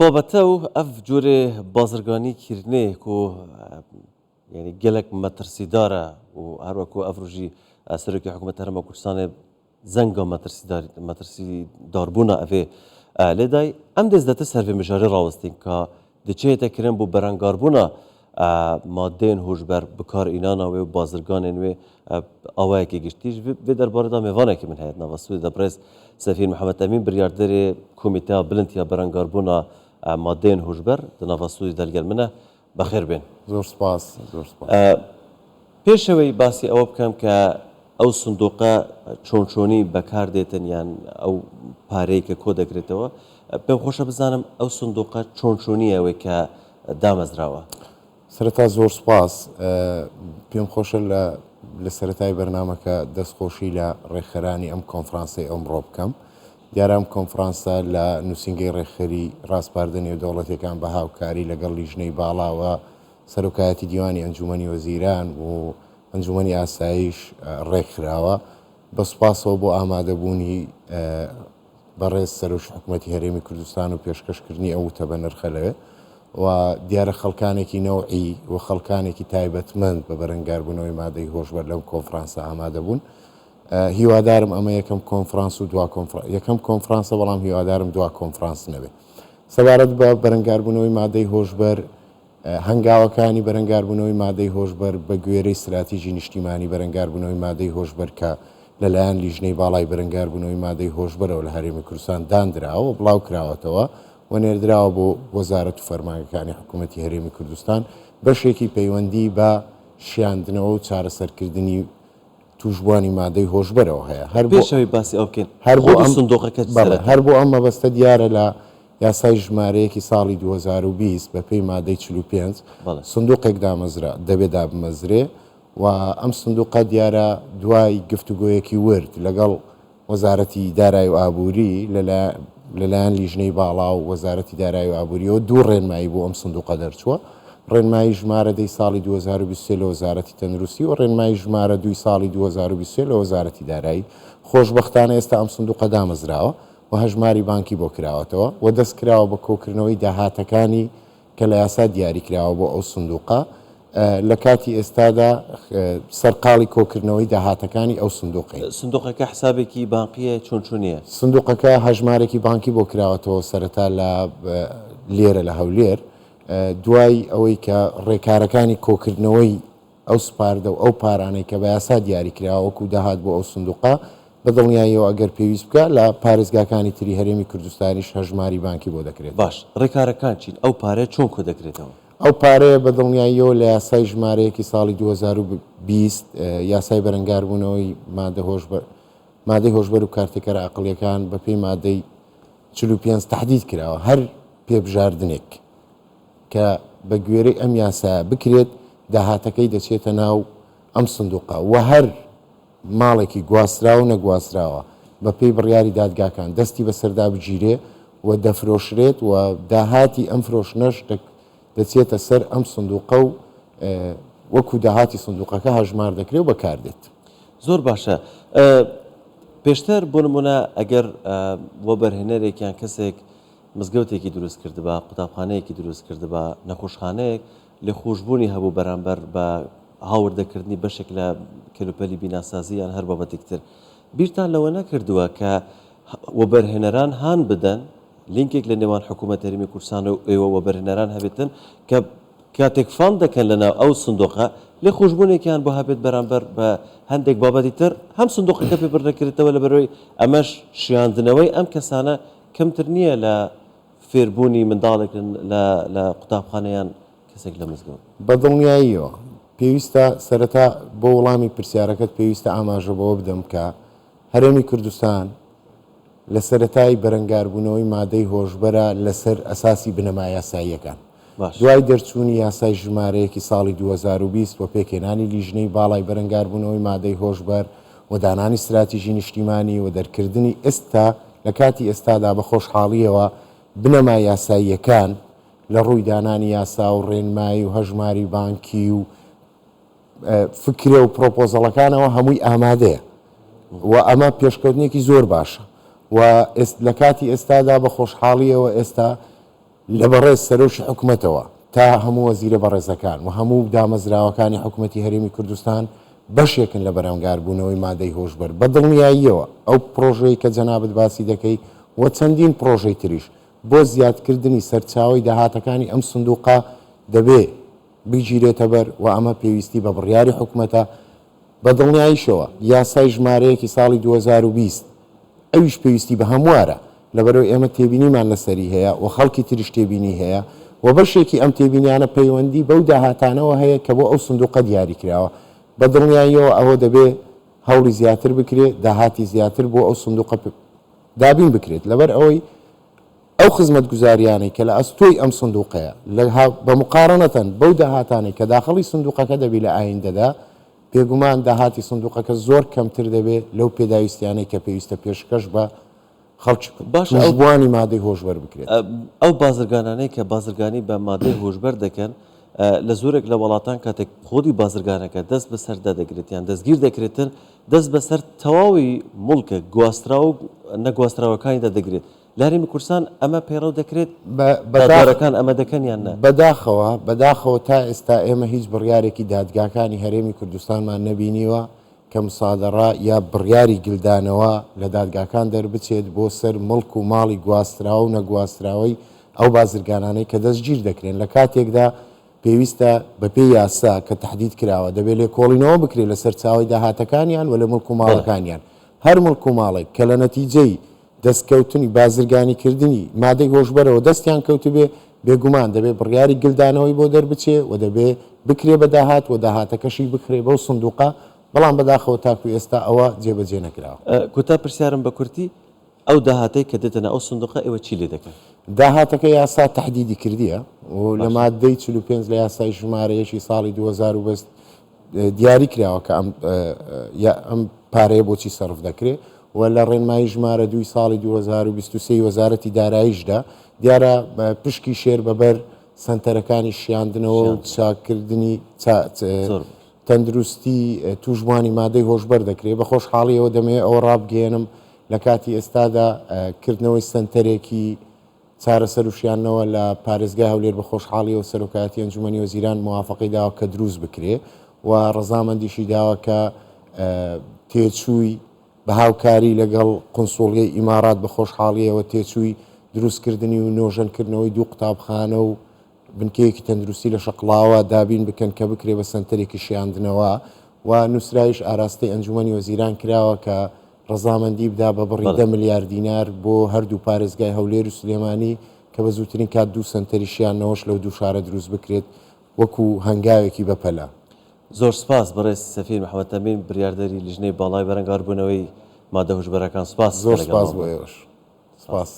بابەتە و ئەڤ جورێ بازرگانی کیرنێ کو یعنی گەلەک مەترسیدارە و هەر وەکو ئەڤ ڕوژی سەرۆکی حکوومەت هەرێما کوردستانێ زەنگا مەترسیدار مەترسیداربوونا ئەڤێ لێدای ئەم دێ زدەتر سەر ڤێ مژارێ ڕاوەستین کا دێ چێ کرن بۆ بەرەنگاربوونا مادەێن هۆشبەر بکار ئینانا وێ و بازرگانێن وێ ئاوایەکی گشتیش ڤێ دەربارەدا مێڤانێکی من هەیە ناڤا سوودێ بڕێز سەفیر محەمەد ئەمین بریاردەرێ کۆمیتەیا بلند یا بەرەنگاربوونا مادەێن هۆشبەر دە ناڤا سوودێ دە لگەل منە بەخێر بێن. زۆر سپاس زۆر سپاس. پێش ئەوەی باسی ئەوە بکەم کە ئەو سندوقە چۆن چۆنی بەکار دێتن یان ئەو پارەی کە کۆ دەکرێتەوە پێم خۆشە بزانم ئەو سندوقە چۆن چۆنیە ئەوەی کە دامەزراوە؟ سەرەتا زۆر سوپاس. پێم خۆشە لە لە سەرەتای بەرنامەکە دەستخۆشی لە ڕێکخەرانی ئەم کۆنفرانسەی ئەمڕۆ بکەم. دیارە ئەم کۆنفرانسە لە نووسینگەی ڕێکخەری ڕاسپاردە نێودەوڵەتیەکان بە هاوکاری لەگەڵ لیژنەی باڵا و سەرۆکایەتی دیوانی ئەنجوومەنی وەزیران و ئەنجوومەنی ئاسایش ڕێکخراوە. بە سوپاسەوە بۆ ئامادەبوونی بەڕێز سەرۆکی حکومەتی هەرێمی کوردستان و پێشکەشکردنی ئەو وتە بەنرخە لەوێ و دیارە خەڵکانێکی نەوعی و خەڵکانێکی تایبەتمەند بە بەرەنگاربوونەوەی مادەی هۆشبەر لەم کۆنفرانسە ئامادەبوون. هیوادارم ئەمە یەکەم کۆنفرانس و دوا کۆنفرانس یەکەم کۆنفرانسە بەڵام هیوادارم دوا کۆنفرانس نەبێ. سەبارەت بە بەرەنگاربوونەوەی مادەی هۆشبەر هەنگاوەکانی بەرەنگاربوونەوەی مادەی هۆشبەر بە گوێرەی ستراتیژی نیشتیمانی بەرەنگاربوونەوەی مادەی هۆشبەر کە لەلایەن لیژنەی باڵای بەرەنگاربوونەوەی مادەی هۆشبەرەوە لە هەرێمی کوردستان داندراوە و بڵاوکراوەتەوە و نێردراوە بۆ وەزارەت و فەرمانگەکانی حکوومەتی هەرێمی کوردستان بەشێکی پەیوەندی بە شیاندنەوە و چارەسەرکردنی تووشبووانی مادەی هۆشبەرەوە هەیە. هەر بۆ پێش ئەوەی باسی ئەوە بکەین، هەر بۆ خودی ئەم سندوقەکە چ بەڵێ سەرەتا؟ هەر بۆ ئەم مەبەستە دیارە لە یاسای ژمارە یەکی ساڵی 2020 بە پێی مادەی 45 بەڵێ. سندوقێک دامەزرا دەبێ دابمەزرێ و ئەم سندوقە دیارە دوای گفتوگۆیەکی ورد لەگەڵ وەزارەتی دارایی و ئابووری لەلایەن لیژنەی باڵا و وەزارەتی دارایی و ئابووریەوە دوو ڕێنمایی بۆ ئەم سندوقە دەرچووە، ڕێنمایی ژمارە دەی ساڵی 2023 لە وەزارەتی تەندروستی و ڕێنمایی ژمارە دووی ساڵی 2023 لە وەزارەتی دارایی. خۆشبەختانە ئێستا ئەم سندوقە دامەزراوە و هەژماری بانکی بۆ کراوەتەوە و دەستکراوە بە کۆکردنەوەی داهاتەکانی کە لە یاسا دیاریکراوە بۆ ئەو سندوقە، لە کاتی ئێستادا سەرقاڵی کۆکردنەوەی داهاتەکانی ئەو سندوقەین. سندوقەکە حسابێکی بانقییە چۆن چۆنییە؟ سندوقەکە هەژمارێکی بانکی بۆ کراوەتەوە سەرەتا لە لێرە لە هەولێر، دوای ئەوەی کە ڕێکارەکانی کۆکردنەوەی ئەو سپاردە و ئەو پارانەی کە بە یاسا دیاری کراوە وەکو داهات بۆ ئەو سندوقە، بە دڵنیاییەوە ئەگەر پێویست بکا لە پارێزگاکانی تری هەرێمی کوردستانیش هەژماری بانکی بۆ دەکرێتەوە. باش ڕێکارەکان چین؟ ئەو پارەیە چۆن کۆدەکرێتەوە؟ ئەو پارەیە بە دڵنیاییەوە لە یاسای ژمارە یەکی ساڵی 2020 یاسای بەرەنگاربوونەوەی مادە هۆشبەر مادەی هۆشبەر و کارتێکەرە ئەقڵیەکان بە پێی مادەی 45 تەحدید کراوە هەر پێبژاردنێک کە بە گوێرەی ئەم یاسایە بکرێت داهاتەکەی دەچێتە ناو ئەم سندوقە و هەر ماڵێکی گواستراوە و نەگواستراوە بە پێی بڕیاری دادگاکان دەستی بەسەردا بگیرێ و دەفرۆشرێت و داهاتی ئەم فرۆشتنەش دەچێتە سەر ئەم سندوقە و وەکو داهاتی سندوقەکە هەژمار دەکرێ و بەکاردێت. زۆر باشە پێشتر بۆ نمونە ئەگەر وەبەرهێنەرێک یان کەسێک مزگەوتێکی دروست کردبا، قوتابخانەیەکی دروست کردبا، نەخۆشخانەیەک، لێخۆشبوونی هەبوو بەرامبەر بە هاوردەکردنی بەشێک لە کەلوپەلی بیناسازی یان هەر بابەتێکی تر. بیرتان لەوە نەکردووە کە وەبەرهێنەران هان بدەن، لینکێک لە نێوان حکوومەت هەرێمی کوردستان و ئێوە وەبەرهێنەران هەبێتن کە کاتێک fund دەکەن لەناو ئەو سندوقە، لێخۆشبوونێکیان بۆ هەبێت بەرامبەر بە هەندێک بابەتی تر، هەم سندوقەکە پێ پڕ دەکرێتەوە لەبەرئەوەی ئەمەش شیاندنەوەی ئەم کەسانە کەمتر نییە لە فێربوونی منداڵێک لە لە قوتابخانە یان کەسێک لە مزگەوت. بە دڵنیاییەوە. پێویستە سەرەتا بۆ وڵامی پرسیارەکەت پێویستە ئاماژە بەوە بدەم کە هەرێمی کوردستان لە سەرەتای بەرەنگاربوونەوەی مادەی هۆشبەرە لەسەر ئەساسی بنەما یاساییەکان. باش. دوای دەرچوونی یاسای ژمارە یەکی ساڵی 2020 و پێکهێنانی لیژنەی باڵای بەرەنگاربوونەوەی مادەی هۆشبەر و دانانی ستراتیژی نیشتیمانی و دەرکردنی ئێستا لە کاتی ئێستادا بە خۆشحاڵییەوە بنەما یاساییەکان لە ڕووی دانانی یاسا و ڕێنمایی و هەژماری بانکی و فکرە و پرۆپۆزەڵەکانەوە هەمووی ئامادەیە و ئەمە پێشکەوتنێکی زۆر باشە و لە کاتی ئێستادا بە خۆشحاڵییەوە ئێستا. لە بەڕێز سەرۆکی حکومەتەوە تا هەموو وەزیرە بەڕێزەکان و هەموو دامەزراوەکانی حکومەتی هەرێمی کوردستان بەشێکن لە بەرەنگاربوونەوەی مادەی هۆشبەر. بە دڵنیاییەوە ئەو پڕۆژەی کە جەنابت باسی دەکەی و چەندین پڕۆژەی تریش بۆ زیادکردنی سەرچاوەی داهاتەکانی ئەم سندوقە دەبێ بگیرێتەبەر و ئەمە پێویستی بە بڕیاری حکومەتە. بە دڵنیاییشەوە یاسای ژمارە یەکی ساڵی 2020 ئەویش پێویستی بە هەموارە، لەبەرئەوەی ئێمە تێبینیمان لەسەری هەیە و خەڵکی تریش تێبینی هەیە و بەشێکی ئەم تێبینیانە پەیوەندی بەو داهاتانەوە هەیە کە بۆ ئەو سندوقە دیاریکراوە. بە دڵنیاییەوە ئەوە دەبێ هەوڵی زیاتر بکرێ داهاتی زیاتر بۆ ئەو سندوقە دابین بکرێت، لەبەر ئەوەی ئەو خزمەتگوزاریانەی کە لە ئەستۆی ئەم سندوقەیە لە بە مقارەنەتەن بەو داهاتانەی کە داخڵی سندوقەکە دەبی لە ئایندەدا، بێگومان داهاتی سندوقەکە زۆر کەمتر دەبێ لەو پێداویستیانەی کە پێویستە پێشکەش بە خەڵکی باشە ئەو تووشبووانی مادەی هۆشبەر بکرێت. ئەو بازرگانانەی کە بازرگانی بە مادەی هۆشبەر دەکەن لە زۆرێک لە وەڵاتان کاتێک خۆدی بازرگانەکە دەست بەسەردا دەگرێت یان دەستگیر دەکرێتن دەست بەسەر تەواوی موڵکە گواستراو و نەگواستراوەکانیدا دەگرێت لە هەرێمی کوردستان ئەمە پەیڕەو دەکرێت؟ دادوەرەکان ئەمە دەکەن یان نا؟ بەداخەوە، بەداخەوە تا ئێستا ئێمە هیچ بڕیارێکی دادگاکانی هەرێمی کوردستانمان نەبینیوە کە مسادەڕە یا بڕیاری گلدانەوە لە دادگاکان دەربچێت بۆ سەر موڵک و ماڵی گواستراوە و نەگواستراوەی ئەو بازرگانانەی کە دەستگیر دەکرێن لە کاتێکدا پێویستە بەپێی یاسا کە تەحدید کراوە دەبێت لێکۆڵینەوە بکرێت لە سەرچاوەی داهاتەکانیان و لە موڵک و ماڵەکانیان هەر موڵک و ماڵێک کە لە نەتیجەی دەستکەوتنی بازرگانیکردنی مادەی هۆشبەرەوە دەستیان کەوتبێ، بێگومان دەبێ بڕیاری گلدانەوەی بۆ دەربچێ و دەبێ بکرێ بە داهات و داهاتەکەشی بخرێ بەو سندوقە، بەڵام بەداخەوە تاکو ئێستا ئەوە جێبەجێ نەکراوە. کۆتا پرسیارم بە کورتی، ئەو داهاتەی کە دێتە ناو ئەو سندوقە ئێوە چی لێ دەکەن؟ داهاتەکە یاسا تەحدیدی کردیە و لە باشە. ماددەی 45 لە یاسای ژمارە یەکی ساڵی 2020 دیاری کراوە کە ئەم ئەم پارەیە بۆچی سەرف دەکرێ و لە ڕێنمایی ژمارە دووی ساڵی 2023 وەزارەتی داراییشدا دیارە پشکی شێر بەبەر سەنتەرەکانی شیاندنەوە و چاکردنی تەندروستی توشبووانی مادەی هۆشبەر دەکرێت بە خۆشحاڵیەوە دەمەوێت ئەوە ڕابگەیەنم لە کاتی ئێستادا کردنەوەی سەنتەرێکی چارەسەر و شیاندنەوە لە پارێزگای هەولێر بە خۆشحاڵیەوە سەرۆکایەتی ئەنجومەنی وەزیران موافەقەی داوە کە دروست بکرێ و ڕەزامەندیشی داوە کە تێچووی بە هاوکاری لەگەڵ قونسوڵیەی ئیمارات بە خۆشحاڵیەوە تێچووی دروستکردنی و نۆژەنکردنەوەی دوو قوتابخانە و بنکەیەکی تەندروستی لە شەقڵاوە دابین بکەن کە بکرێ بە سەنتەرێکی شیاندنەوە و نووسراویش ئاراستەی ئەنجومەنی وەزیران کراوە کە ڕەزامەندی بدا بە بڕی دە ملیار دینار بۆ هەردوو پارێزگای هەولێر و سلێمانی کە بە زووترین کات دوو سەنتەری شیاندنەوەش لەو دوو شارە دروست بکرێت وەکو هەنگاوێکی بەپەلە. زۆر سپاس بەڕێز سەفیر محەمەد ئەمین بریاردەری لیژنەی باڵای بەرەنگاربوونەوەی مادە هۆشبەرەکان سپاس کە زۆر سپاس لەگەڵمان بۆ بوون. ئێوەش. سپاس.